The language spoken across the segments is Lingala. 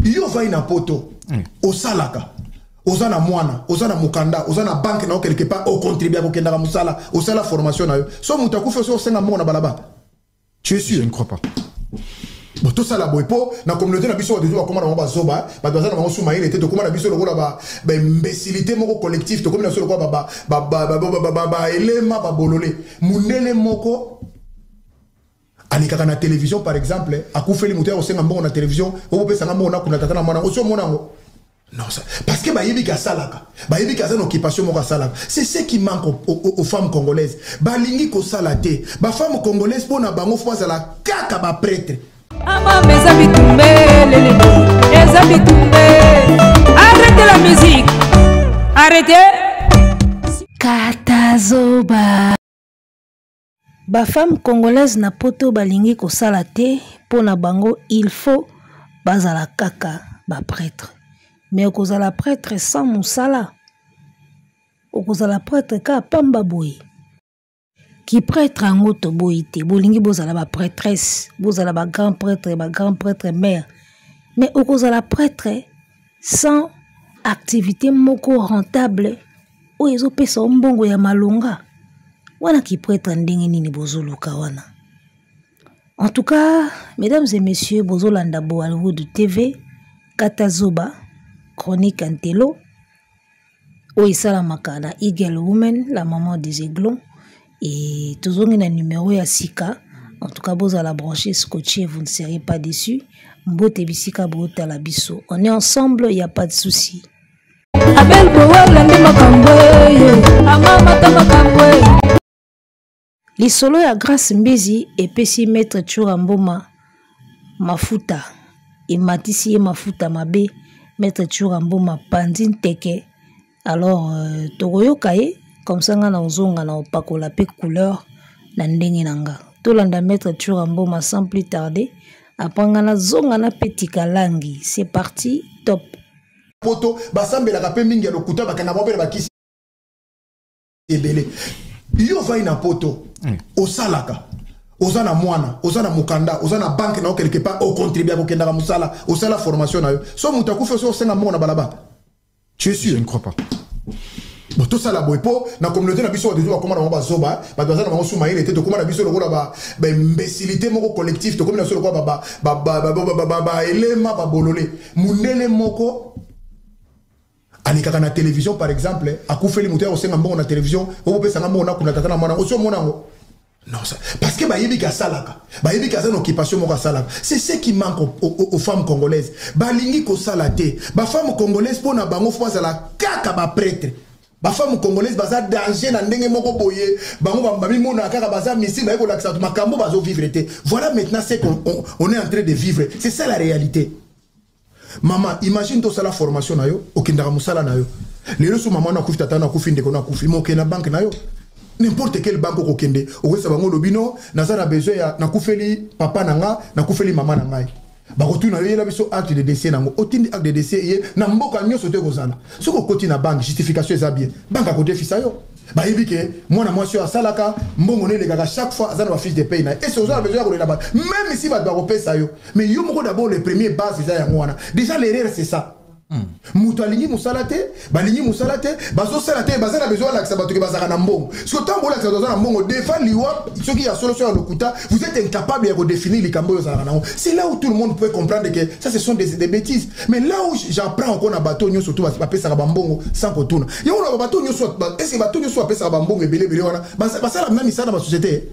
Yo ovandi na poto, osalaka, oza na mwana, oza na mokanda, oza na banque na yo quelque part, ocontribue, kokendaka mosala, osala formation na yo. So moto akufi, oso osenga mbongo na balabala, tu es sûr? Je ne crois pas. Bon, tosala boye mpo na communauté na biso, bato bakóma na bango bazoba, bato baza na bango su mayele te. Tokóma na biso lokola baimbécilité moko collectif, tokómi na biso lokola baelema, babolole. Mundele moko alekaka na télévision, par exemple, akufeli moto, ya kosenga mbongo na télévision: "Okopesanga mbongo nakunda tata na mwana." Osi omona yango? Non, ça, parce que bayebi ke asalaka, bayebi ke aza na occupation moko asalaka. C'est ce qui manque aux femmes congolaises. Balingi kosala te. Bafemme congolaise, mpo na bango, faut bazala kaka baprêtre. Amama, eza bitumbe lelele, eza bitumbe. Arrêtez la musique, arrêtez. Katazoba. Bafemme congolaise na poto balingi kosala te. Mpo na bango, il faut bazala kaka baprêtre. Mais okozala prêtre sans mosala? Okozala prêtre kaka pamba boye? Kiprêtre yango toboyi te. Bolingi bozala baprêtresse, bozala bagrand prêtre, bagrand prêtre mère, mais okozala prêtre sans activité moko rentable oyo ezopesa yo mbongo ya malonga? Wana kiprêtre ndenge nini bozoluka wana? En tout cas, mesdames et messieurs, bozolanda Bo Hollywood TV, Kata Zoba, chronique Antelo oyo esalamaka na Eagle Woman, la maman des aiglons. Et tozongi na numéro ya sika. En tout cas, bozala branché, scotché, vous ne serez pas déçus. Mbote bisika botala biso, on est ensemble, y a pas de souci. Abel Bowala nde makambo ye, amamata makambo ye. Lisolo ya Grâce Mbizi epesi maître Tshoura Mboma mafuta, ematisi ye mafuta mabe. Maître Tshoura Mboma pandi nteke. Alors tokoyoka ye comme ça. Nga na ozonga na opakola mpe couleur na ndenge na nga. Tolanda maître Tshoura Mboma sans plus tarder. Après, nga nazonga na petika langi. C'est parti, top. Poto basambelaka mpe mingi ya lokuta, bakanga bango mpe na bakisi ebele. Yo ovandi na poto, osalaka, oza na mwana, oza na mokanda, oza na banque na yo quelque part, ocontribue, kokendaka mosala, osala formation na yo. So moto akufi, oso osenga mbongo na balabala, tu es sûr? Je ne crois pas. Bon, tosala boye mpo na communauté na biso, bato bakóma na bango bazoba, bato baza na bango su mayele te. Tokóma na biso lokola baimbécilité moko collectif, tokómi na biso lokola baelema, babolole. Mundele moko alekaka na télévision, par exemple, akufeli moto, ya kosenga mbongo na télévision: "Okopesanga mbongo nakunda tata na mwana." Osi omona yango? Non, ça, parce que bayebi ke asalaka, bayebi ke aza na occupation moko asalaka. C'est ce qui manque aux femmes congolaises. Balingi kosala te. Bafemme congolaise, mpo na bango, faut bazala kaka baprêtre. Bafemme congolaise baza danger na ndenge moko boye. Bango bamimonaka kaka baza misi, baye kolakisa bato makambo bazovivre te. Voilà maintenant ce qu'on on est en train de vivre, c'est ça la réalité. Mama, imagine, tosala formation na yo, okendaka mosala na yo. Lelo so mama na akufi, tata na akufi, ndeko na akufi, ma okende na banque na yo, n'importe quelle banque, okokende, okoyesa bango, olobi: "No, naza na besoin ya, nakufeli papa na nga, nakufeli mama na ngai." Bakotuna yo: "Yela biso acte de décès." Nango otindi acte de décès ye na mboka nyonso te. Kozala soki okoti na banque, justification eza bien, banque akodefisa yo. Bayebi ke mwana mwasi oyo asalaka, mbongo no elekaka chaque fois, aza na bafiche de paye na ye. Ese oza na besoin ya kolela bato? Même si bato bakopesa yo, mais yo moko d'abord, le premier base eza yango wana. Déjà l'erreur, c'est ça. Moto alingi mosala te, balingi mosala te, bazosala te, baza na besoin alakisa bato ke bazalaka na mbongo. Soki ntango bolakisa bato baza na mbongo, defa liwa, soki ya solo, so ya lokuta, vous êtes incapable ya kodéfinir likambo oyo ozalaka nango. C'est là où tout le monde peut comprendre que ça, ce sont des bêtises. Mais là où j'apprends encore, na bato nyonso to bapesaka bambongo sans kotuna yango, na bato nyonso, est-ce bato nyonso bapesaka bambongo ebele ebele wana basala na misala na basociété?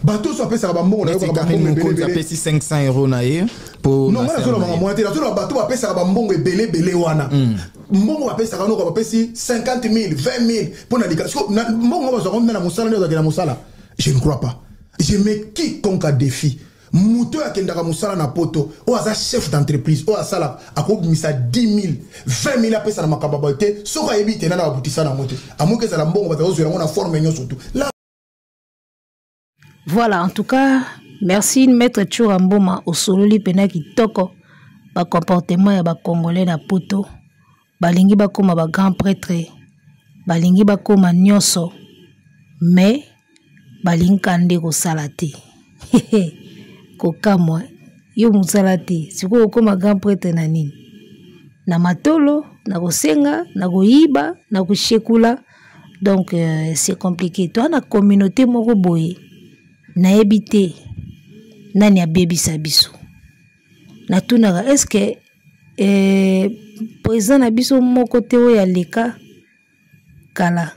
Bato nyonso bapesaka bambongo, nayokaka bambongo ebele. Apesi 500 € na ye. Po non, nga nazoloba makambo wana te. Nazoloba bato bapesaka bambongo ebele ebele wana. Mbongo bapesaka noko, bapesi 50 000, 20 000 mpo na lika. Mbongo bazwaka mpe na mosala nde ozalaki na mosala? Je ne crois pas. Je mets quiconque à défi. Moto oyo akendaka mosala na poto, oyo aza chef d'entreprise, oyo asalaka, akobimisa 10 000, 20 000 apesa na makambo boye te soki ayebi te nana babutisa nango te. Amoki ezala mbongo bato kozwela yango na forme nyonso tu. Voilà, en tout cas, merci maître Tshoura Mboma. Osololi mpena kitoko. Bacomportement ya bacongolais na poto, balingi bakóma bagrand prêtre, balingi bakóma nyonso, mais balingi ka nde kosala te. Kokamwa. Yo mosala te, sikoyo okoma grand prêtre na nini? Na matolo, na kosenga, na koyiba, na koshekula. Donc c'est compliqué. Toi na communauté moko boye, nayebi te nani abebisa biso. Natunaka est-ce que président na biso moko te oyo aleka kala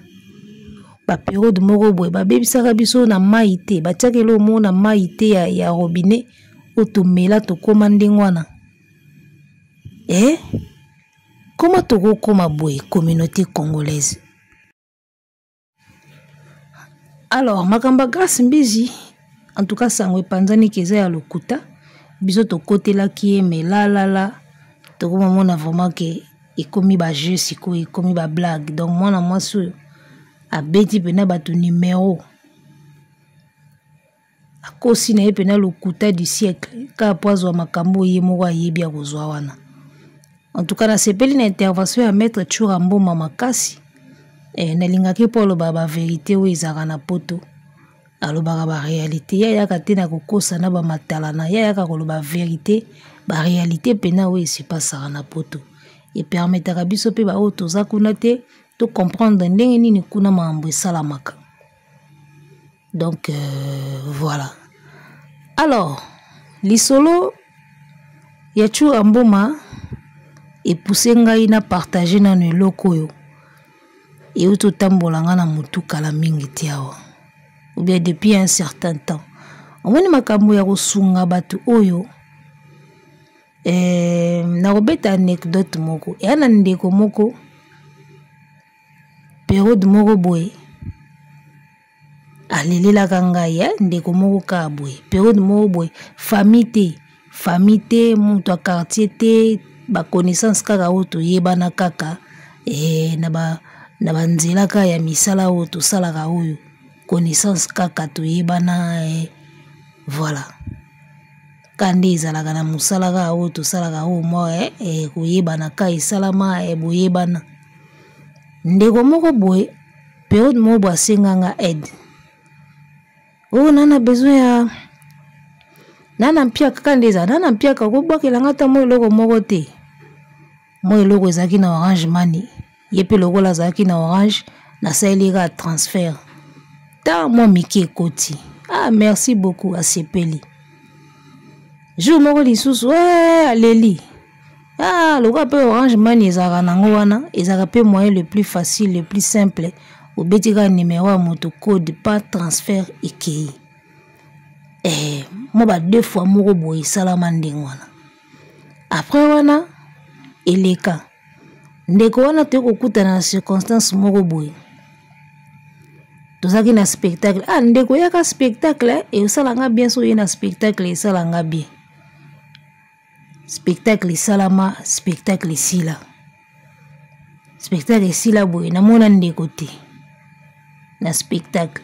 ba période moko boye babebisaka biso na mai te, batiaka eloko moko na mai te ya robinet oyo tomela tokóma ndenge wana. Koma tokokóma boye communauté congolaise? Alors makambo ya Grâce Mbizi, en tout cas sango epanzaniki eza ya lokuta. Biso tokotelaki ye, mais lalala tokomomona vraiment ke ekomi ba jeu sikoyo, ekomi ba blague. Donc mwana mwasi oyo abeti mpena bato numero, akosi na ye mpena lokuta du siècle kaka po azwa makambo oyo ye moko ayebi akozwa wana. En tout cas nasepeli na intervention ya maître Tshoura Mboma makasi. Nalingaki mpo aloba ba vérité oyo ezalaka na poto, alobaka ba réalité, ye ayaka te na kokosa na ba matalana, ye ayaka koloba vérité, ba réalité mpena oyo esepasaka na poto. Epermetaka biso mpe baoyo toza kuna te to comprendre ndenge nini kuna makambo esalamaka. Donc voilà. Alors lisolo ya Tshoura Mboma epousse ngai na partager nano eloko oyo euti otambola nga na motu kala mingi te awa, ou bien depuis un certain temps. Omoni makambo ya kosunga bato oyo, nakobeta anecdote moko. Eya na ndeko moko periode moko boye alelelaka ngai, ndeko moko kaka boye periode moko boye, famille te, famille te, moto ya quartier te, ba connaissance kaka oyo toyebana kaka, na ba nzela kaka ya misala oyo tosalaka oyo, connaissance kaka toyebana, voilà. Ka nde ezalaka na mosala kaka oyo tosalaka oyo mwa, koyebana ka esalama, boyebana. Ndeko moko boye periode moko boye asenganga aide. Oyo nana besoin ya nana mpiaka kaka nde ezala nana mpiaka, okobwakela nga ata mwa eloko moko te. Mwa eloko ezalaki na Orange Money, ye mpe lokola azalaki na Orange, nasaleli kaka transfert. Ta mwa mike ekoti. Ah, merci beaucoup, asepeli. Jour moko lisusu, aleli. Ah, lokola mpe Orange Money ezalaka nango wana, ezalaka mpe moyen le plus facile, le plus simple. Obeti kaka numéro ya moto, code pas transfert ekei. Mwa ba deux fois moko boye esalama ndenge wana. Après wana eleka ndeko wana toyei kokutana na circonstance moko boye, tozalaki na spectacle. Ah, ndeko yaka spectacle, esalanga bien so oye na spectacle, esalanga bien. Spectacle esalama, spectacle esila. Spectacle esila boye, namona ndeko te na spectacle.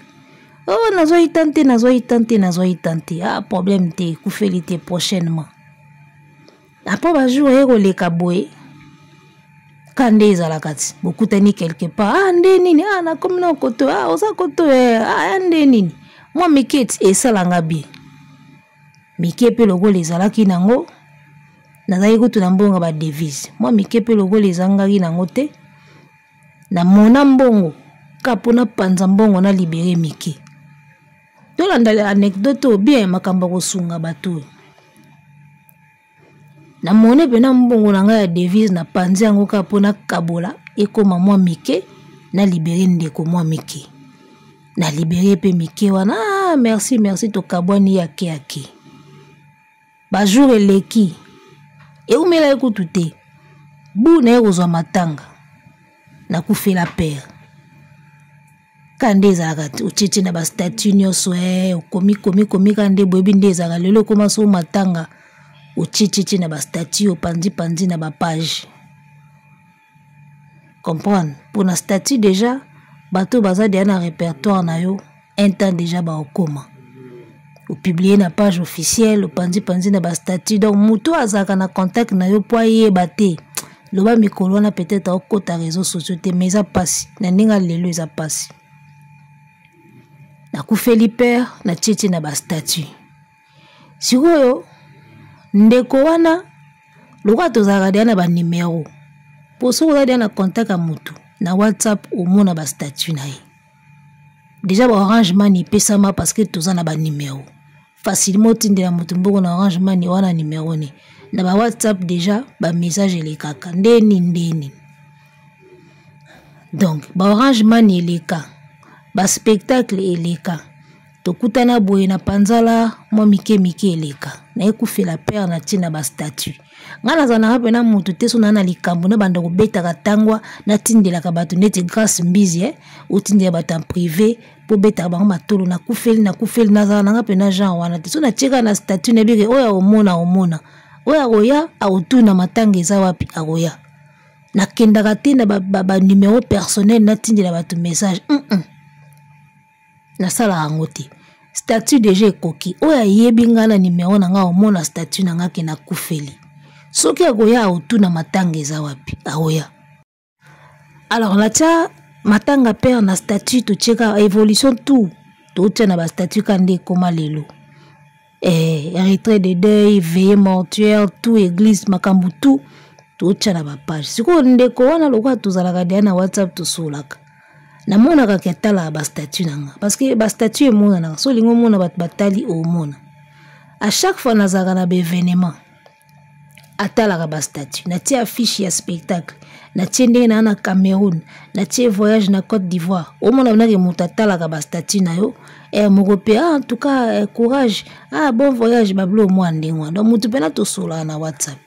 Oh, nazwaki temps te, nazwaki temps te, nazwaki temps te. Ah, problème te, ekufeli te, prochainement. Après ba jour eye koleka boye, ka nde ezalaka ti bokutani quelque part. Ah, nde nini? Ah, nakomi na koto. Ah, oza koto, Ah, ya nde nini? Mwa mike ti esalanga bien. Mike mpe lokola ezalaki nango, nazalaki kutu na mbongo ba devise. Mwa mike mpe lokola ezangaki nango te, namona mbongo ka mpo napanza mbongo na libere mike. Tolanda anecdote oyo bien, makambo ya kosunga bato oyo. Namoni mpe na mbongo na ngai ya devise, napanzi yango kaka mpo nakabola ekóma mwa mike, na libere ndeko mwa mike. Na libere mpe mike wana, ah, merci, merci, tokabwani yake yake. Ba jour eleki, eumelaki kutu te, bu naye kozwa matanga, nakufela père. Ka nde ezalaka te, otietie na ba statut nyonso, okomi, komi, komi, ka nde boyebi nde ezalaka lelo ekóma so matanga, otietietie na ba statut, opanzi panzi na ba page. Comprendre? Pour na statut déjà, bato baza déjà na répertoire na yo, un temps déjà ba okoma. Opublier na page officielle, opanzi panzi na ba statut, donc moto azalaka na contact na yo po ayeba te. Loba mikolo wana peut-être okota réseaux sociaux te, mais eza pasi. Na ndenge lelo eza pasi. Nakufeli père, na tietie na ba statut. Sikoyo Ndeko wana lokola tozalaka deya na banimero, mpo soki oza deya na contact ya motu na WhatsApp, omona bastatut na ye deja. Ba Orange Money epesama parce que toza na banimero, facilement otindela motu mbongo na Orange Money wana, nimero ni na ba WhatsApp deja, bamessage elekaka ndeni ndeni. Donc ba Orange Money eleka, baspectacle eleka, tokutana boye na panzala mwa mike mike eleka. Nayekufela pere na ntina bastatut. Ngai nazala nanga mpena motu te. So naa na likambo, na banda kobetaka tangwa, natindelaka bato neti Grâce Mbizi, eh? Otindela bato en privé mpo obetaka bango matolo, nakufeli, nakufeli. Nazala nanga mpena genre wana te. So natieka na statut, nayebike oyo akomona, akomona oyo akoya, akotuna matanga eza wapi, akoya. Nakendaka te na banumero ba, ba personnel natindela bato message. Nasalaka yango te. Statut deja ekoki. Oyo ayebi ngai na nimero na ngai, omona statut na ngai ke nakufeli. Soki akoya, akotuna matanga eza wapi, akoya. Alors natia matanga père na statut, totieka évolution tout, totia na bastatut ka nde ekoma lelo, retrait de deuil, veillée mortuaire, tout, église, makambo tout totia na bapage. Sikoyo ndeko wana, lokola tozalaka deya na WhatsApp, tosolaka, namonaka ke atalaka bastatut na nga, parce que bastatut emonanaka. So olingi omona bato batali, omona. À chaque fois nazalaka na baévénement, atalaka bastatut. Natie affiche ya spectacle, natie ndenge naa na Cameroun, natie voyage na Côte d'Ivoire. Omona nake moto atalaka bastatut na yo moko mpe. Ah, en tout cas, courage, ah, bon voyage, babilo mwa ndenge wana. Donc motu mpena tosolaka na WhatsApp.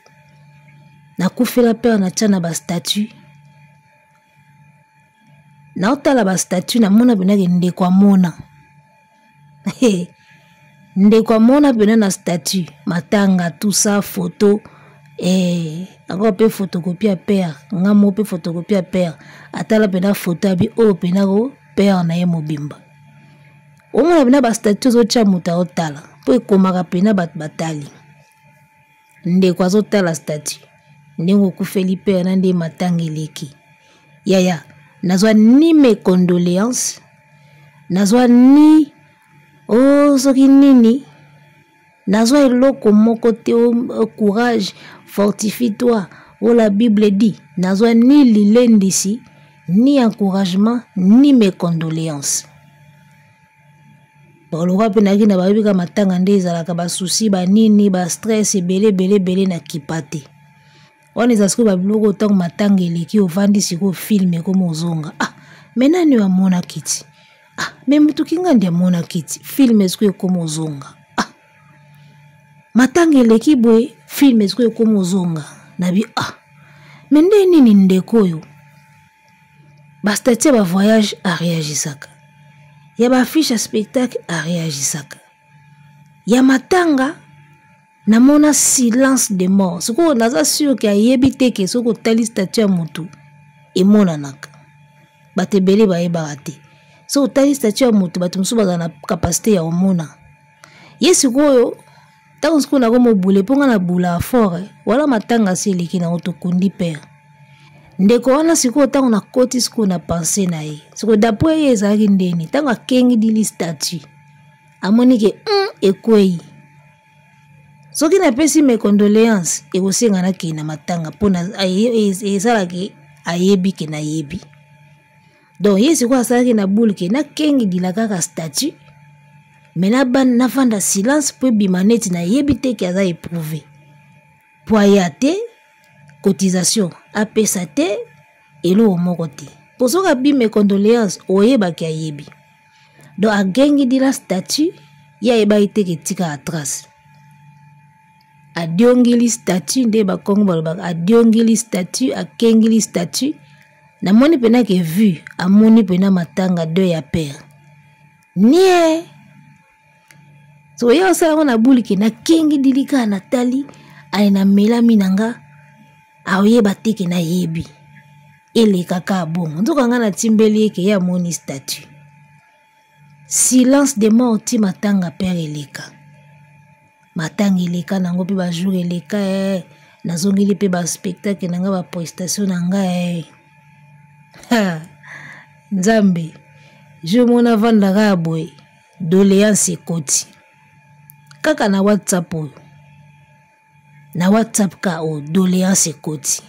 Nakufela pere, natia na bastatut, naotala bastatut, namona mpenake ndeko amona, ndeko amona mpena na statut matanga, tout ça, photo, encore mpe photocopie ya père nga moko, mpe photocopie ya père. Atala mpena photo, abi oyo mpena ko père na ye mobimba. Omona mpena bastatut ozotya, moto aotala, mpo ekomaka mpena bato batali. Ndeko azotala statut ndenge okufeli père na nde matanga eleki. Yaya, nazwa ni mes condoléances, nazwa ni o oh, soki nini, nazwa eloko moko te. O courage, fortifie toi o la Bible dit. Nazwa ni lilendisi, ni encouragement, ni mes condoléances. Balokwa mpe nayaki na bayebi ka matanga nde ezalaka basusi, banini, bastress ebele ebele ebele. Na kipa te. Wana eza sikoyo babiloko ntango matanga eleki, ovandi sikoyo, film ekoma ozonga. Ah, me nani oyo amonaki ti? Ah, me motu kinga ndi amonaki ti? Film sikoyo ekoma ozonga. Ah, matanga eleki boye, film sikoyo ekoma ozonga. Nabi ah, me nde nini? Ndeko oyo bastatut ya bavoyage areagisaka, ya baaffiche ya spectacle areagisaka, ya matanga namona silence de mort. Sikoyo naza sur ke ayebi te ke soki otali statut ya motu emonanaka. Bato ebele bayebaka te, soki otali statut ya motu, bato mosusu bazala na kapasite ya komona ye. Sikoyo ntango sikoyo nakomobule, mpo nga na bula fort wala matanga si eleki nango, tokundi pere ndeko wana. Sikoyo ntango nakoti sikoyo na pense na ye, sikoyo dapres ye ezalaki ndeni? Ntango akengi dili statut, amoni ke ekwei. Soki napesi mes condoléances, ekosenga nakende na matanga, mpo esalaki ayebi ke nayebi. Donc ye sikoyo asalaki na boule ke nakengidila kaka statut, me nafanda silence mpo ebima neti nayebi te ke aza éprouvé, mpo aya te cotisation apesa te eloko moko te, mpo soki abime condoléance, oyebaki ayebi. Donc agengidila statut, ye ayebaki te ke etikaka trace. Adiongili statut, nde bakongo balobaka adiongili statut, akengili statut. Namoni mpena ke vu amoni mpena matanga de ya père nie. So ye osala yango na bulike, nakengidili kaka, natali aye, namelami na nga, aoyeba te ke nayebi. Eleka kaka bongo. Nzoka nga natimbeli ye ke ye amoni statut. Silence de mort ti matanga père eleka. Matanga eleka nango mpe bajour eleka, nazongeli mpe baspectacle na nga, baprestation na nga, Nzambe, jour moko navandaka ya boye, doléance ekoti kaka na WhatsApp oyo. Na WhatsApp ka o doléance ekoti.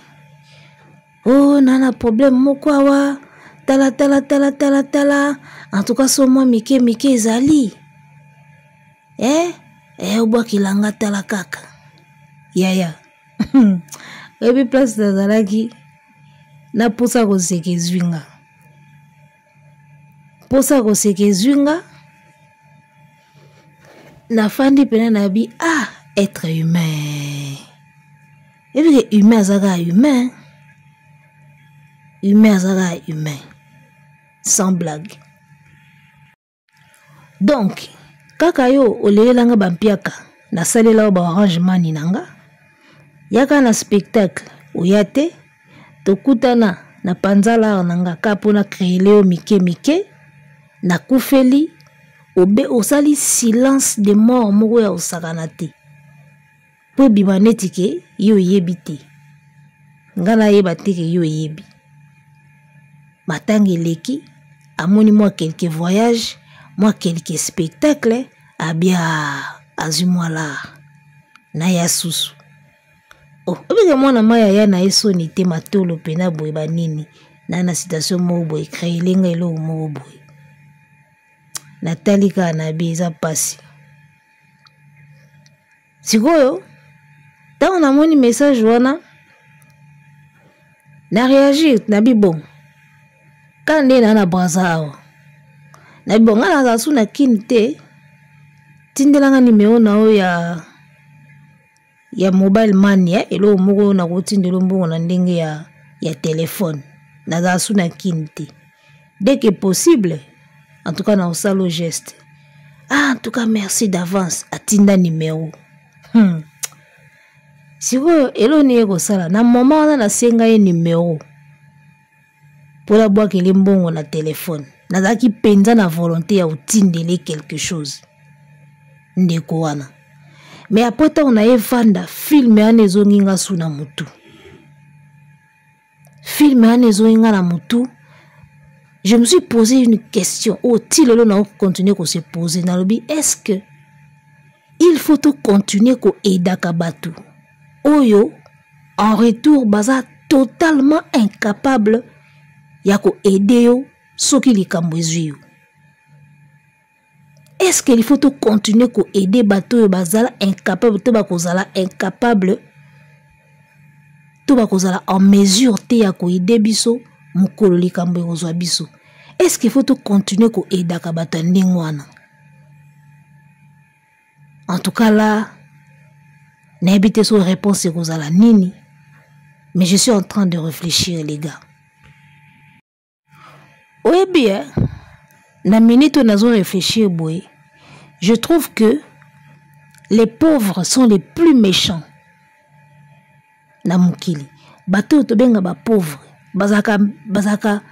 Oh, na na problème moko awa. Tala tala tala tala tala. En tout cas so mwa mike mike ezali. Eh, eh obwakela nga tala kaka. Yaya. Oyebi place nazalaki na posa koseka ezwi nga. Posa koseka ezwi nga. Nafandi pena na bi ah être humain. Ebi ke humain aza kaka humain. Humain aza kaka humain. Sans blague. Donc kaka yo olelela nga bampiaka nasalela yo ba orange money na nga yaka na spectacle oya te tokutana na panza lar na nga kaka mpo na créele yo mike mike nakufeli obe osali silence de mort moko ya kosakana te mpo ebima neti ke yo oyebi te nga nayeba te ke yo oyebi matanga eleki amoni mwa quelque voyage mwa quelque spectacle abia azwi mwa lar na ya susu oh, obike mwana mai aya na ye soni te matolo mpena boye banini na na situation moko boye créele nga eloko moko boye natali kaka na bi eza mpasi Sikoyo ntango namoni message wana na réagir nabi bon kaka nde naa na braza awa nabi bon ngai nazala su na kini te tindelanga nimero na yo ya ya mobile money eh, eloko moko nakotindela mbongo na ndenge ya, ya telefone nazala su na kini te dès que possible en tout cas nakosala geste ah en tout cas merci d'avance atinda numero Sikoyo eloko nini ye kosala na moment wana nasenga ye numero mpo nabwakele mbongo na telefone nazalaki mpenza na volonté ya kotindele quelque chose ndeko wana mais apres ntango na ye vanda filme wana ezongi nga su na motu Film wana ezongi nga na mutu. Je me suis posé une question oyo ti lelo na continuer ko se poser nalobi est-ce que il faut to continuer ko aidaka bato oyo en retour baza totalement incapable ya ko aider yo soki likambo ezwi yo. Est-ce qu'il faut to continuer ko aider bato oyo bazala incapable to bakozala incapable to bakozala en mesure te ya ko aider biso mokolo likambo ekozwa biso? Est-ce qu'il faut to continuer ko aidaka bato ya ndenge wana? En tout cas là, nayebi te so réponse ekozala nini, mais je suis en train de réfléchir les gars. Oyebi eh, na minute oyo nazo réfléchir boye, je trouve que les pauvres sont les plus méchants na mokili. Bato oyo tobenga ba pauvres bazalaka, bazalaka,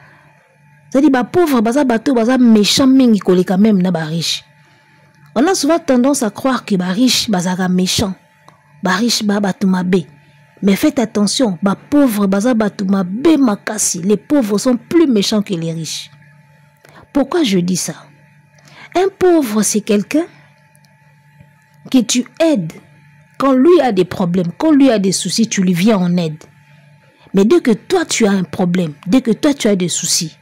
c'est-à-dire ba pauvres baza bato baza méchants mingi koleka même na ba riches. On a souvent tendance à croire que ba riches bazalaka méchants, ba riches ba bato mabe. Mais faites attention, ba pauvres baza bato mabe makasi. Les pauvres sont plus méchants que les riches. Pourquoi je dis ça? Un pauvre, c'est quelqu'un que tu aides. Quand lui a des problèmes, quand lui a des soucis, tu lui viens en aide. Mais dès que toi tu as un problème, dès que toi tu as des soucis,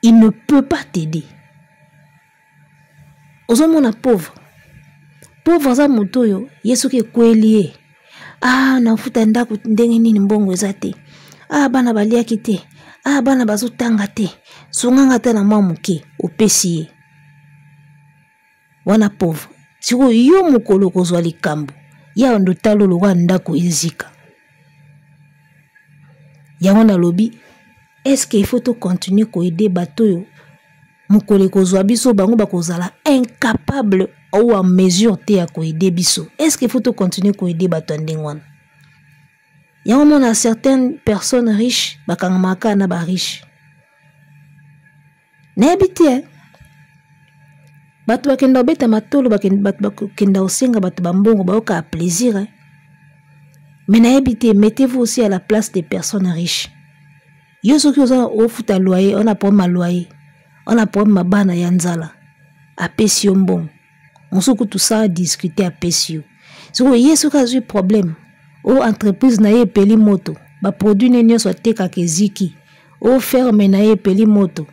il ne peut pas t'aider. Ozomona pauvre. Pauvre aza moto oyo ye soki ekweli ye, ah, nafuta ndako ndenge nini, mbongo eza te, ah, bana baliaki te, ah, bana bazotanga te, sunganga ata na mwa moke, opesi ye wana pauvre. Sikoyo yo mokolo okozwa likambo ya ndo talo lokola ndako ezika. Yango nalobi, est-ce qu'il faut to continuer koaider bato oyo mokolo ekozwa biso bango bakozala incapable ou en mesure te ya koaider biso? Est-ce qu'il faut to continuer koaider bato ya ndenge wana? Yango mona certaines personnes riches bakangamaka na ba riches. Nayebi te, eh? Bato bakenda kobeta matolo, bato bakenda kosenga bato bambongo, bayokaka plaisir, eh? Mais nayebi te, mettez-vous aussi à la place des personnes riches. Yo soki oza ofuta loyer, on a problème ya loyer, on a problème ya bana ya nzala, apesi yo mbongo. Mosusu kutu sans discuter apesi yo. Sikoyo ye soki azwi problème, o entreprise na ye epeli moto, baproduit ne nyonso atekaka eziki, o ferme na ye epeli moto,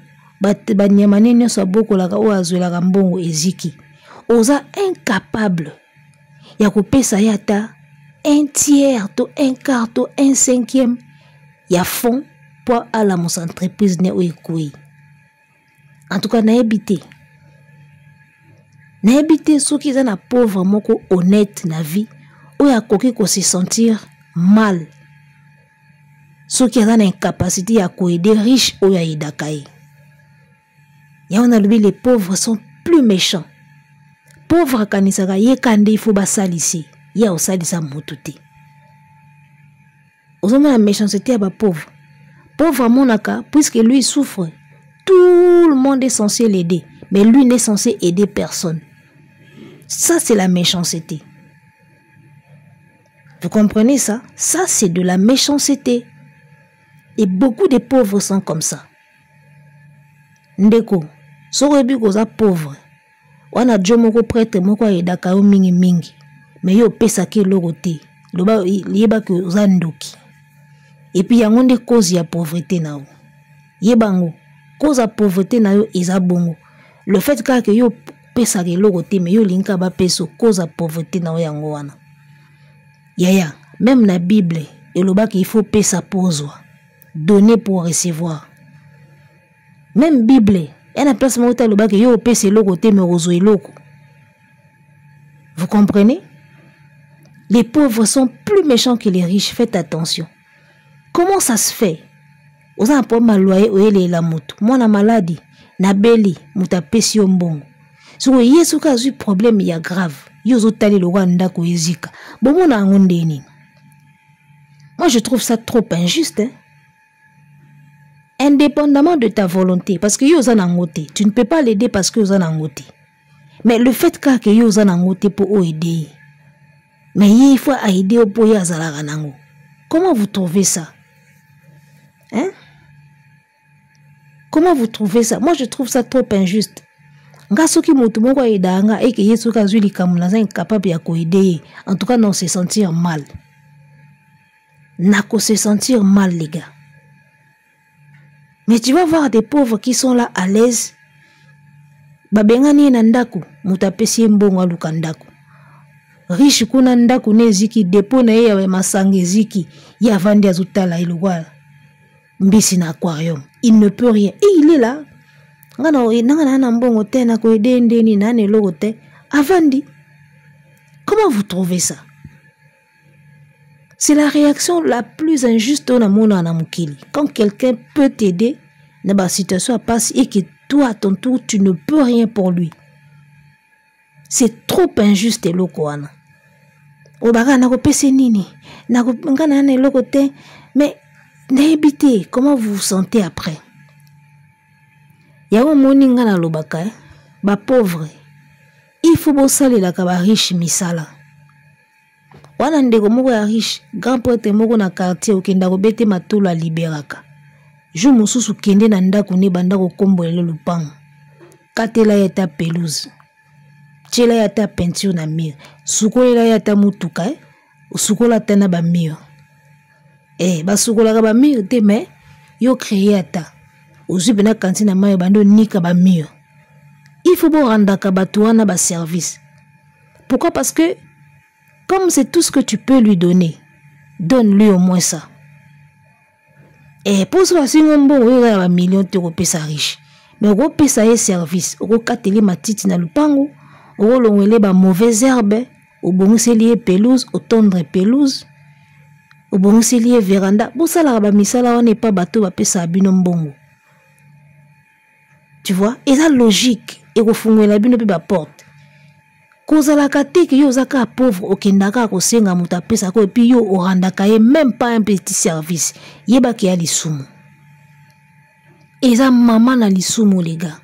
banyama ne nyonso abokolaka oyo azwelaka mbongo eziki, oza incapable ya kopesa ye ata un tiers to un quart to un cinquième ya fond mpo alamusa entreprise ne oyo ekwei. En tout cas nayebi te, nayebi te soki eza na pauvre moko honnête na vie oyo akoki ko se sentir mal soki aza na incapacité ya koaider riche oyo ayedaka ye. Yango nalobi, les pauvres sont plus méchants. Pauvre akanisaka ye ka nde il faut basalise ye, akosalisa motu te. Ozomona méchanceté ya bapauvre. Pauvre amonaka puisque lui souffre, tout le monde est censé l'aider, mais lui n'est censé aider personne. Ça, c'est la méchanceté. Vous comprenez ça? Ça, c'est de la méchanceté. Et beaucoup de pauvres sont comme ça. Ndeko, soki oyebi koza pauvre, wana jo moko prêtre moko ayedaka yo mingi mingi, mais yo opesaki eloko te, loba yebaki oza ndoki. Et puis yango nde cause ya pauvreté na yo. Yeba yango, cause ya pauvreté na yo eza bongo. Le fait kaka ke yo opesaka eloko te, mais yo olingi kaka bapesa yo, cause ya pauvreté na yo yango wana. Yaya, même na Bible elobaki il faut pesa pozwa, donner pour recevoir. Même Bible ya na place moko te alobaki yo opesa eloko te mais okozwa eloko. Vous comprenez? Les pauvres sont plus méchants que les riches, faites attention. Comment ça se fait? Oza na problème ya loyer, oyelela moto, mwana maladi, nabeli, moto apesi yo mbongo. Soki ye soki azwi problème ya grave, yo ozotali lokola ndako ezika. Bomona yango nde nini? Moi je trouve ça trop injuste, hein? Indépendamment de ta volonté, parce que yo oza nango te, tu ne peux pas l'aider parce que oza nango te. Mais le fait kaka yo oza nango te po oaider ye, mais ye il faut aider yo po ye azalaka nango. Comment vous trouvez ça? Hein? Comment vous trouvez ça? Moi je trouve ça trop injuste. Nga soki motu moko aidaka nga eke ye soki azwi likambo naza incapable ya koaider ye, en tout cas non, se sentir mal. Nako se sentir mal, les gars. Mais tu vas voir des pauvres qui sont là à l'aise. Babengani ye na ndako, moto apesi ye mbongo aluka ndako. Riche kuna ndako ne eziki, dépôt na ye ya masanga eziki, ye avandi azotala ye lokola mbisi na aquarium. Il ne peut rien. Et il est là. Nga na, nanga na na mbongo te, na koyede ndeni, na na eloko te. Avandi. Comment vous trouvez ça? C'est la réaction la plus injuste na mona na mokili. Quand quelqu'un peut t'aider na ba situation à passe et que toi à ton tour tu ne peux rien pour lui. C'est trop injuste eloko wana. Obaka na kopesa nini? Na nga na na eloko te, mais nayebi te comment vous vous sentez après. Yango moni nga na lobaka, hein? Ba pauvre, il faut bosalelaka ba riche misala. Wana ndeko moko ya riche, grand prêtre moko na quartier, okenda kobete matolo aliberaka. Jour mosusu kende na ndako ne banda kokombolela lupango. Katela ye ata pelouse. Tiela ye ata peinture na mur. Sukolela ye ata mutuka, eh? Osukola ata na ba mur. Basukolaka ba mur te, mais yo créer ata. Ozwi pena cantine na mayi bando nika ba mur. Il faut borandaka bato wana ba service. Pourquoi? Parce que comme c'est tout ce que tu peux lui donner, donne-lui au moins ça. Pour ça, si on bon, il y a un million de euros pesa riche. Mais on pesa ye service, on kateli matiti na lupango, on longele ba mauvaise herbe, on bongiseli ye pelouse, on tondre pelouse, on bongiseli ye véranda. Bon ça la ba misala on n'est pas bateau ba pesa bino mbongo. Tu vois, eza logique ekofungwela bino pe ba porte. Kozalaka te ke yo oza kaka pauvre, okendaka kosenga moto apesaka yo, et puis yo orandaka ye même pas un petit service. Yebaki ya lisumu. Eza mama na lisumu, les gars.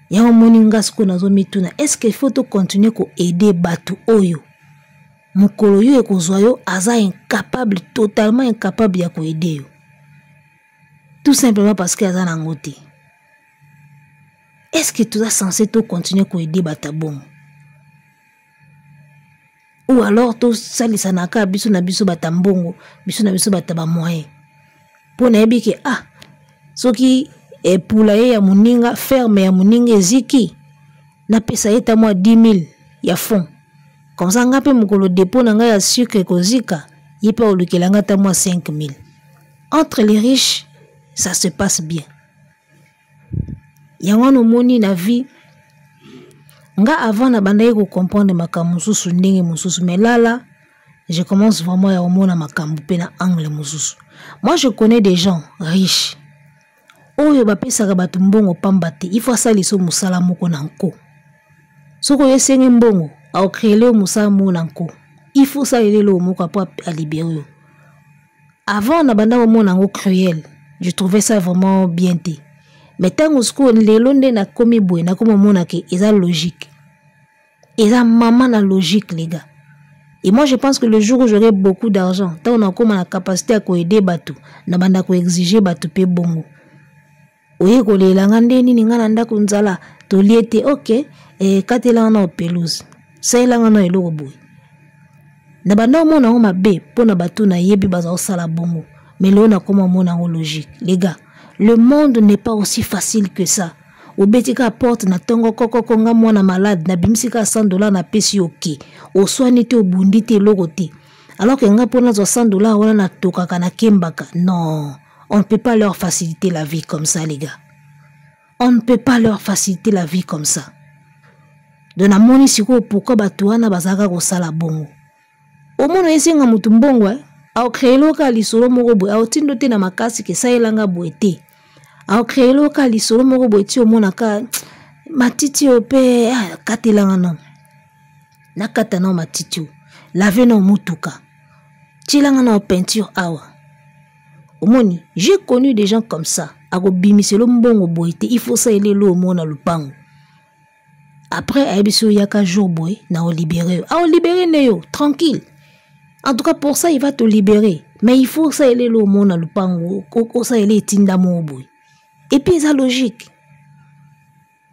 Yango moni nga sikoyo nazomituna, est-ce qu'il faut to continuer ko aider bato oyo? Mokolo yo ekozwa yo aza incapable, totalement incapable ya ko aider yo. Tout simplement parce que aza nango te. Est-ce que toza censé to continuer ko aider bato ya bongo? Ou alors tosalisanaka biso na biso bata mbongo, biso na biso bata bamoyen. Mpo nayebi ke ah, soki poulailler ya moninga, ferme ya moninga eziki, napesa ye ta mwa 10 000 ya fond. Comme ça nga mpe mokolo dépôt na ngai ya sucre ekozika, ye mpe akolukela nga ta mwa 5 000. Entre les riches, ça se passe bien. Yango wana omoni na vie nga avant nabandaki kocomprendre makambo mosusu ndenge mosusu, mais là là je commence vraiment ya komona makambo mpe na angle mosusu. Moi, je connais des gens riches oyo bapesaka bato mbongo pamba te. Il faut asalisa mosala moko na nko. Soki oyo esengi mbongo, aocréele yo mosala moko na nko. Il faut osalela eloko moko apo alibere yo. Avant na banda komona yango cruel, je trouvais ça vraiment bien te. Mais ntango sikoyo lelo nde nakomi boye, nakomi omona ke eza logique, eza mama na logique, les gars. Et moi, je pense que le jour où j'aurai beaucoup d'argent, ntango nakóma na capacité ya koaider bato, na banda koexige bato mpe bongo. Oye kolela nga nde nini? Nga na ndako nzala, tolie te. Ok, katelanga na pelouse, salelanga na eloko boye. Na banda omona yango mabe mpo na bato nayebi baza kosala bongo, mais lelo nakoma omona yango logique. Les gars, le monde n'est pas aussi facile que ça. Obeti kaka porte na ntongo kokoko, nga mwana malade, nabimisi kaka 100 $, napesi yo, oke, oswani te, obundi te, eloko te. Alors que nga, mpo nazwa 100 $ wana, natokaka, nakembaka. Non, on ne peut pas leur faciliter la vie comme ça, les gars. On ne peut pas leur faciliter la vie comme ça. Donc namoni sikoyo pourquoi bato wana bazalaka kosala bongo. Omona esenga motu mbongo, aocréele oka lisolo moko boye, aotindo te na makasi ke esalelanga boye te. Aocréele oka lisolo moko boye ti omonaka matiti oyo mpe katelanga nano, nakata nao matiti oyo, lave nao motuka, tielanga nao peinture awa. Omoni, j'ai connu des gens comme ça. Akobimiselo mbongo boye te, il faut salela elo omona lupango. Après ayebisi yo: yaka jour boye na olibere yo. Aolibere nde yo tranquille. En tout cas, pour ça il va te libérer, mais il faut osalela elo omona lupango, osalela etinda moko boye. Et puis eza logique,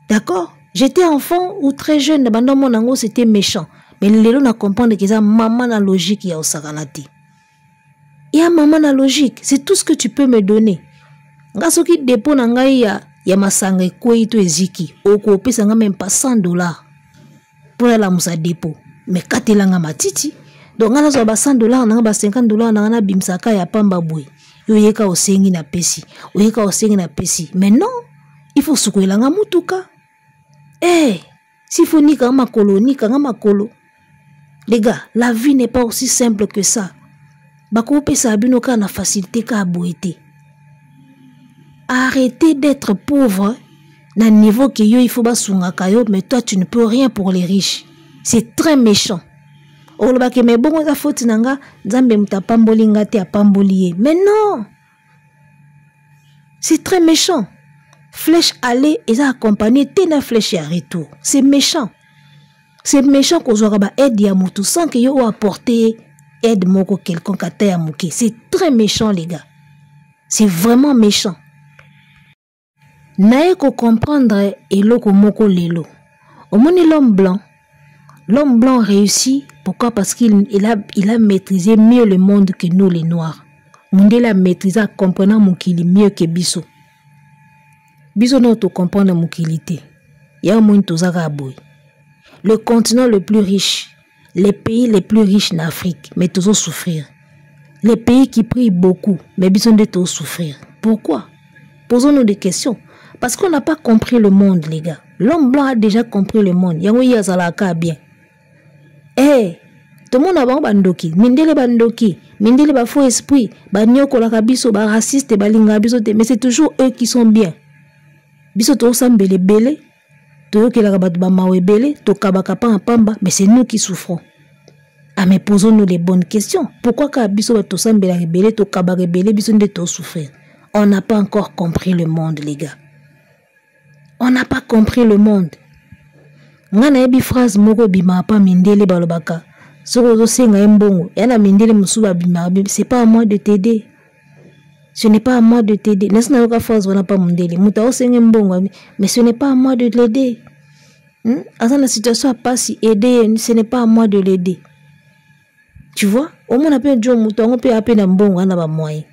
d'accord? J'étais enfant ou très jeune na banda omona yango, c'était méchant, mais lelo na comprendre ke eza mama na logique ya osakana te. Ya mama na logique, c'est tout ce que tu peux me donner. Nga soki dépôt na ngai ya masanga ekwei to eziki, okopesa nga même pas 100 $ mpo nalamusa dépôt, mais katelanga matiti. Donc nga nazwa ba 100 $ nanga, ba 50 $ nanga, nabimisaka ya pamba boye. Yo oyeka osengi, napesi, oyeka osengi, napesi. Mais non, il faut sukolelanga mutuka, eh, s'il faut nikanga makolo, nikanga makolo. Les gars, la vie n'est pas aussi simple que ça. Bakopesa bino kaka na facilité kaka boye te. Arrêtez d'être pauvre na niveau que yo il faut basungaka yo, mais toi tu ne peux rien pour les riches. C'est très méchant. Olobaki me bongo eza faute na nga, Nzambe moto apamboli nga te, apamboli ye. Mais non, c'est très méchant. Flèche aller eza accompagné te na flèche ya retour. C'est méchant, c'est méchant kozwaka baaide ya motu sans que yo oapporte ye aide moko quelconque, ata ya moke. C'est très méchant, les gars, c'est vraiment méchant. Naye kocomprendre eloko moko lelo. Omoni l'homme blanc, l'homme blanc réussit. Pourquoi? Parce qu'il il a maîtrisé mieux le monde que nous les Noirs. Mondele a maîtrisé, acomprenant mokili mieux que biso. Biso no tocomprendre mokili te. Ya omoni, toza kaka boye. Le continent le plus riche, les pays les plus riches en Afrique, mais toujours souffrir. Les pays qui prient beaucoup, mais biso nde souffrir. Pourquoi? Posons-nous des questions. Parce qu'on n'a pas compris le monde, les gars. L'homme blanc a déjà compris le monde. Yango ye azalaka bien. Eh, tomona bango bandoki, mindele bandoki, mindele ba faux esprit, banyokolaka biso, ba raciste, balingaka biso te, mais c'est toujours eux qui sont bien. Biso tosambela ebele, toyokelaka bato bamawa ebele, tokabaka pa na pamba, mais c'est nous qui souffrons. Ah, mais posons-nous les bonnes questions. Pourquoi kaka biso bato tosambelaka ebele, tokabaka ebele, biso nde tosouffrir? On n'a pas encore compris le monde, les gars. On n'a pas compris le monde. Nga nayebi phrase moko ebimaka pa mindele, balobaka soki ozosenga ye mbongo ya na mindele mosusu babimaka: "C'est pas à moi de t'aider, ce n'est pas à moi de t'aider." Nasi nayoka phrase wana pa mondele. Moto aosenga mbongo: "Mais ce n'est pas à moi de l'aider." Aza na situation ya pasi, aider, ce n'est pas à moi de l'aider. Tu vois, omona mpe jo moto yango mpe ape na mbongo ana bamoyen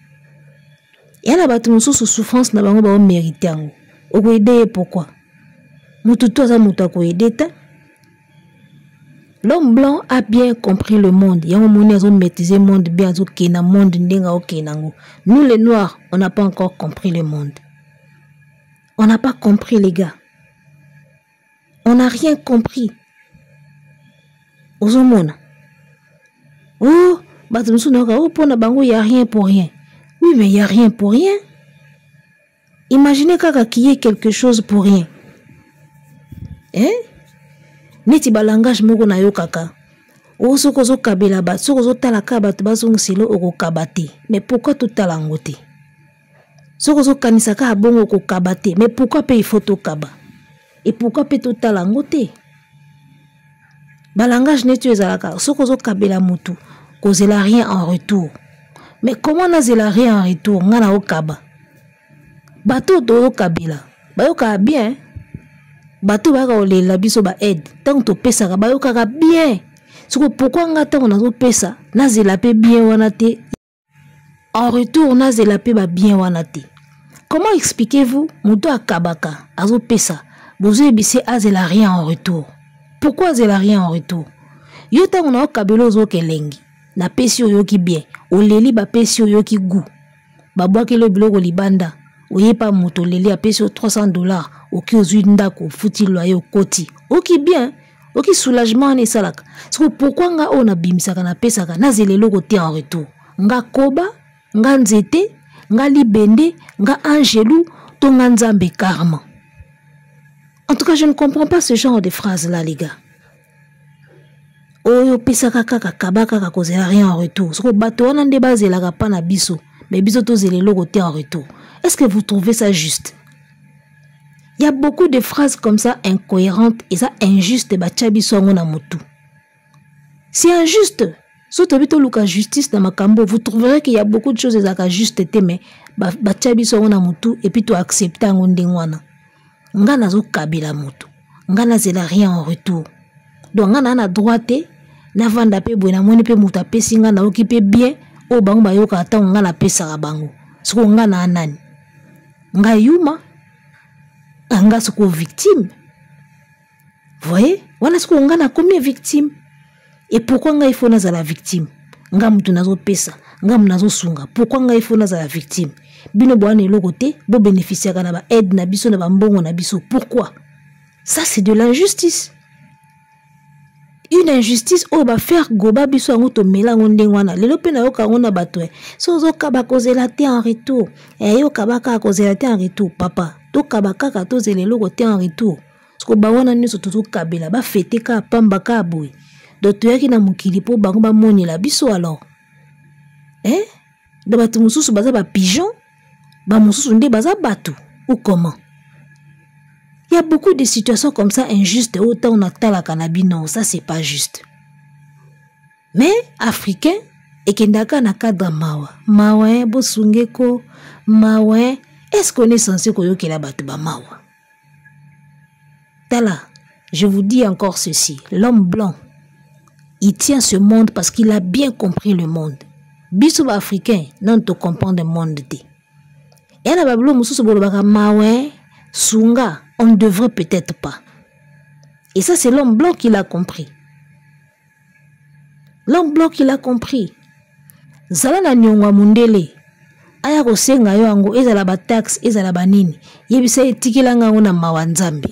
ya na bato mosusu souffrance na bango baomérite yango. Okoede ye pourquoi? Moto to aza moto akoede te. L'homme blanc a bien compris le monde. Yango moni azo maîtriser monde bien, azo kena monde ndenge akokende yango. Nous les noirs, on n'a pas encore compris le monde. On n'a pas compris, les gars. On n'a rien compris. Ozomona, oh, bato mosusu nayoka, oh, mpo na bango y a rien pour rien. Oui, mais y a rien pour rien. Imaginez kaka qu'il y ait quelque chose pour rien, hein? Neti balangage moko nayokaka oyo, soki ozokabela bato, soki ozotala kaka bato bazongiselo, okokaba te. Mais pourquoi totala yango te? Soki ozokanisa kaka bongo, okokaba te. Mais pourquoi mpe il faut tokaba? Et pourquoi mpe totala yango te? Balangage neti oyo ezalaka, soki ozokabela motu, kozela rien en retour. Mais comment nazela rien en retour? Nga na okaba, bato oyo toyokabela bayokaka bien. Bato bayaka kolela biso baaide, ntango topesaka bayokaka bien. Siko pourquoi nga ntango nazopesa nazela mpe bien wana te en retour, nazela mpe babien wana te? Comment expliquez-vous? Moto akabaka, azopesa, bozoyebise azela rien en retour. Pourquoi azela rien en retour? Yo ntango na okabela, ozoyoka elengi, napesi, oyoki bien, oleli, bapesi, oyoki goût, babwakeli yo biloko libanda, oyepa moto, oleli, apesi yo 300 $, oki ozwi ndako, ofuti loyer, okoti, oki bien, oki soulagement wana esalaka. Siko pourquoi nga oyo nabimisaka, napesaka, nazela eloko te en retour? Nga koba, nga nzete, nga libende, nga angelu to nga Nzambe karma? En tout cas, je ne comprends pas ce genre de phrase là, les gars. Oyo opesaka kaka, kaba kaka, kozela rien en retour. Soko bato wana nde bazelaka mpa na biso, mais biso tozela eloko te en retour. Est ce que vous trouvez ça juste? Il y a beaucoup de phrases comme ça incohérentes et ça injuste. Batia biso yango na motu, c'est injuste. So toyebi toluka justice na makambo, vous trouverez qu'il y a beaucoup de choses ezalaka juste te, mais batia biso yango na motu et puis toaccepte yango ndenge wana. Nga nazokabela motu, nga nazela rien en retour. Donc nga naa na droit te navanda mpe boye, namoni mpe moto apesi nga, nayoki mpe bien oyo bango bayokaka ntango nga napesaka bango. Sikoyo nga naa nani? Nga yuma, nga sikoyo victime. Voyez wana, sikoyo nga nakomi victime. Et pourquoi ngai faut nazala victime? Nga motu nazopesa, nga motu nazosunga, pourquoi ngai faut nazala victime? Bino bowana eloko te, bobénéficiaka na baaide na biso, na bambongo na biso. Pourquoi ça? C'est de l'injustice, une injustice oyo bafaire goba biso yango, tomela yango ndenge wana. Lelo mpe nayoka yango na bato: so ozokaba, kozela te en retour. Eyokaba kaka, kozela te en retour. Papa, tokaba kaka, tozela eloko te en retour. Siko bawana nyonso tozokabela, bafete kaka pamba kaka boye. Donc toyaki na mokili mpo bango bamonela biso alors, eh? Donc bato mosusu baza bapigeon, bamosusu nde baza bato, ou comment? Il y a beaucoup de situations comme ça injustes oyo ntango natalaka na bino, ça c'est pas juste. Mais africain ekendaka na cadre mawa mawa, eh, bosungeko mawa. Eh, est ce qu'on est censé koyokela bato bamawa? Tala, je vous dis encore ceci: l'homme blanc, il tient ce monde parce qu'il a bien compris le monde. Biso baafricain nano tocomprendre monde te. Eya na babilo mosusu bolobaka mawe, sunga, on ne devrait peut-être pas. Et ça, c'est l'homme blanc qui l'a compris. L'homme blanc qui l'a compris. Zala na niongo ya mondele, aya kosenga yo yango, ezala bataxe, ezala banini, yebisa etikelanga yango na mawa Nzambe.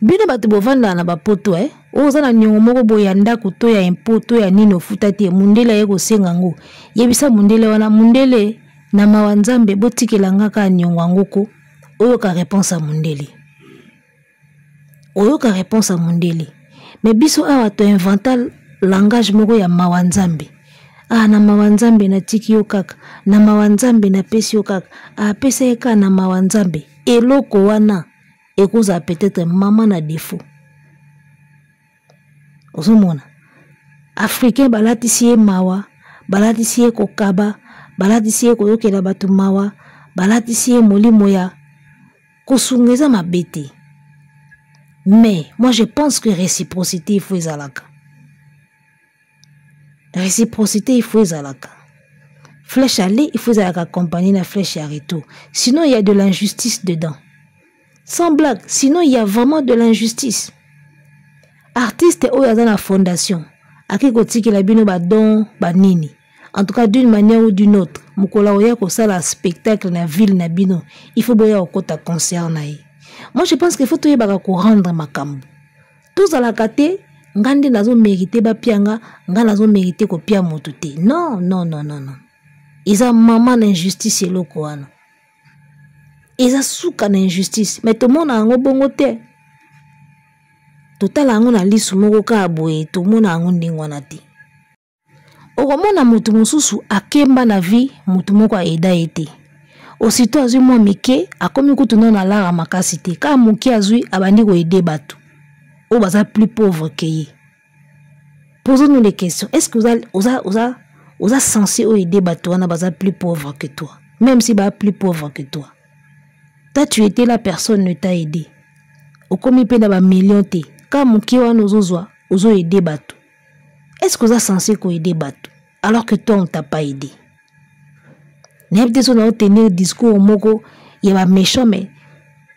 Bino bato bovandaka na bapoto, eh? Oyo oza na niongo moko boye ya ndako to ya impôt to ya nini, ofuta te, mondele aye kosenga yango, yebisa mondele wana: "Mondele, na mawa Nzambe, botikela nga kaka niongo yango ko." Oyoka réponse ya mondele, oyoka réponse ya mondele. Mais biso awa toinventa langage moko ya mawa Nzambe. Ah, na mawa Nzambe natiki yo kaka, na mawa Nzambe napesi yo kaka, apesa ye kaka na mawa Nzambe. Eloko wana ekozala peut-être mama na défaut. Ozomona africain balatisi ye mawa, balatisi ye kokaba, balatisi ye koyokela bato mawa, balatisi ye molimo ya kosunga. Eza mabe te, mais moi je pense que réciprocité il faut ezalaka. Réciprocité il faut ezalaka. Flèche aller, il faut ezalaka accompagné na flèche ya retour. Sinon il y a de l'injustice dedans. Sans blague, sinon il y a vraiment de l'injustice. Artiste oyo aza na fondation, ake kotikela bino ba don, ba nini. En tout cas, d'une manière ou d'une autre, mokolo oya kosala spectacle na ville na bino, il faut boya okota concert na ye. Moi je pense qu'il faut toyebaka ko rendre makambo. Tozalaka te, nga nde nazo mériter bapia nga, nga nazo mériter kopia moto te. Non, non, non, non, non. Eza mama na injustice eloko wana. Eza suka na injustice, mais tomona yango bongo te. Totala yango na lisu moko kaka boye, tomona yango ndenge wana te. Okomona moto mosusu akemba na vie, moto moko aida ye te. Aussitôt azwi mwa mike, akomi kutu nano alara makasi te. Kaka moke azwi, abandi koaider bato oyo baza plus pauvre que ye. Posons-nous les questions. Est-ce que oza censé aider bato wana baza plus pauvre que toi? Même si ba plus pauvre que toi. Toi, tu étais là, personne ne t'a aidé. Okomi pe na ba millions te. Kaka moke wana ozozwa, ozo aider bato. Est-ce que oza censé koaider bato alors que toi on t'a pas aidé? Nayebi te so na otenir discours moko ya ba méchant, mais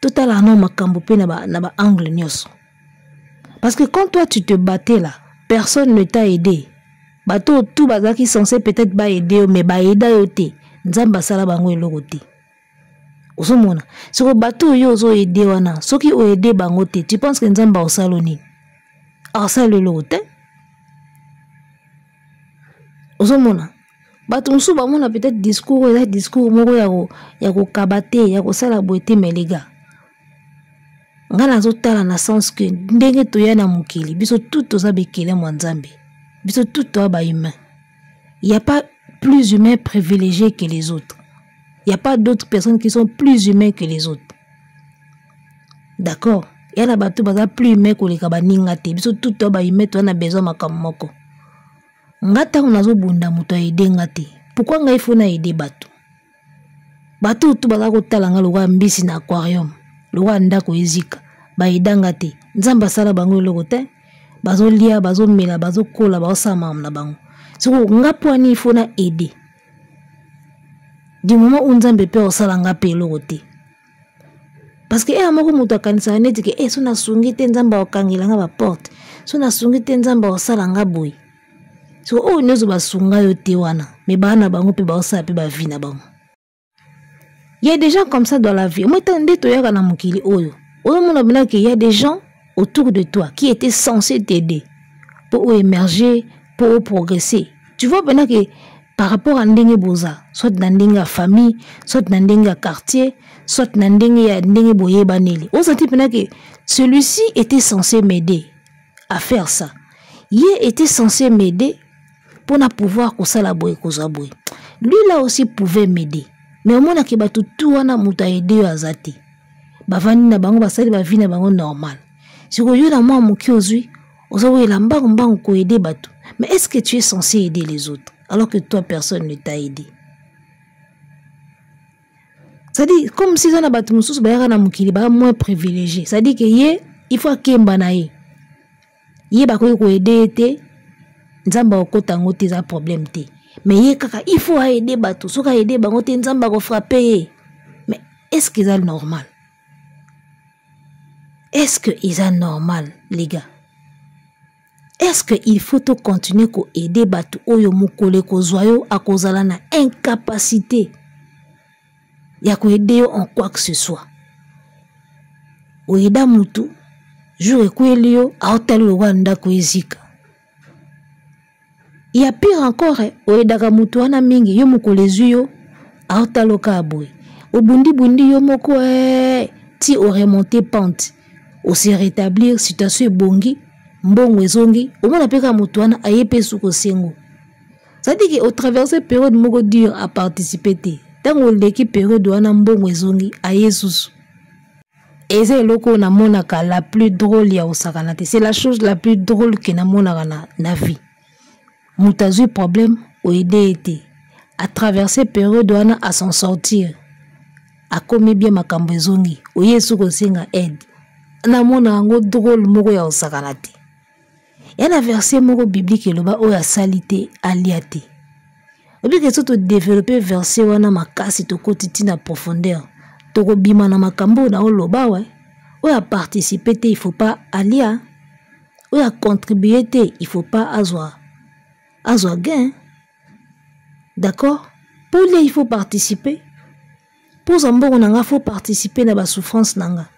totala no makambo pe na ba angle nyonso. Parce que quand toi tu te battais là, personne ne t'a aidé. Bato tout bazaki censé peut-être ba aider yo, mais ba aida yo te. Nzambe asala bango eloko te. Ozomona soko bato oyo ozo aider wana, soki o aider bango te, tu penses que Nzambe asala nini? Asala eloko te. Ozomona bato mosusu bamona peut-être discours oyo eza discours moko ya kokaba te, ya kosala boye te, mais les gars, nga nazotala na sens que ndenge toya na mokili, biso tout toza bekele mwa Nzambe, biso tout toya ba humain. Il y a pas plus humain privilégié que les autres. Il y a pas d'autres personnes qui sont plus humains que les autres. D'accord? Il y a na bato baza plus humain koleka baninga te. Biso tout toya ba humain, toya na besoin makambo moko. Nga ntango nazobunda moto aide nga te. Pourquoi ngai faut na aider bato? Bato tout baza kotala nga lokola mbisi na aquarium, lokola ndako ezika, baida nga te. Nzambe asala bango eloko te. Bazolia, bazomela, bazokola, bazosala makambo na bango. Soko nga po ani il faut na aider. Du moment où Nzambe pe osala nga pe eloko te. Parce que moko moto akanisaka neti ke, so nasungi te Nzambe akokangela nga ba porte, so nasungi te Nzambe akosala nga boye. So oyo nyonso basunga yo te wana, mais bana bango pe baosala pe ba vie na bango. Il y a des gens comme ça dans la vie. Moi, tant nde toyaka na mokili oyo, ozomona bena ke il y a des gens autour de toi qui étaient censés t'aider pour émerger, pour progresser. Tu vois bena ke par rapport à ndenge boza, soit na ndenge ya famille, soit na ndenge ya quartier, soit na ndenge ya ndenge boyebaneli. Ozanti bena ke celui-ci était censé m'aider à faire ça. Ye était censé m'aider pour na pouvoir kosala boye kozwa boye. Lui là aussi pouvait m'aider. Mais omonaki bato tout wana moto a aidé yo aza te. Bavandi na bango, basali ba vie na bango normal. Sikoyo yo na mwa moke ozwi, ozowela mbangu mbangu ko aider bato. Mais est-ce que tu es censé aider les autres alors que toi personne ne t'a aidé? C'est-à-dire comme si na bato mosusu bayaka na mokili ba moins privilégié. C'est-à-dire que ye il faut akemba na ye. Ye bakoki ko aider ye te, Nzambe akokota yango te, eza problème te. Mais ye kaka il faut aider bato, soki aider bango te Nzambe akofrappe ye. Mais est-ce que eza normal? Est-ce que eza normal les gars? Est-ce que il faut to continuer ko aider bato oyo mokolo ekozwa yo akozala na incapacité ya ko aider yo en quoi que ce soit? Oyeda mutu jour ekweli yo aotali lokola ndako ezika. Il y a pire encore, oyedaka mutu wana mingi yo mokolo ezwi yo aotaloka boye. Obundi bundi yo moko, ti o remonter pente, o se rétablir, situation ebongi, mbongo ezongi, omona pe kaka mutu wana aye pe suko sengo. C'est-à-dire que o traverser période moko dure à participer te. Tango oleki période wana mbongo ezongi, aye susu. Eza eloko namonaka la plus drôle ya osakana te. C'est la chose la plus drôle que namonaka na vie. Moto azwi problème, oede ye te. A traverser période wana à s'en sortir. Akomi bien makambo ezongi. Oye suko senga aide. Namona yango drôle moko ya osakana te. Ya na verset moko biblique eloba oyo asali te alia te. Obike so todevelope verset wana makasi, tokoti ti na profondeur, tokobima na makambo oyo naoloba. We oyo aparticipe te, il faut pas alia. Oyo acontribue te, il faut pas azwa gain. D'accord? Mpo lia, il faut participer. Mpo ozwa mbongo na nga, faut participer na basouffrance na nga.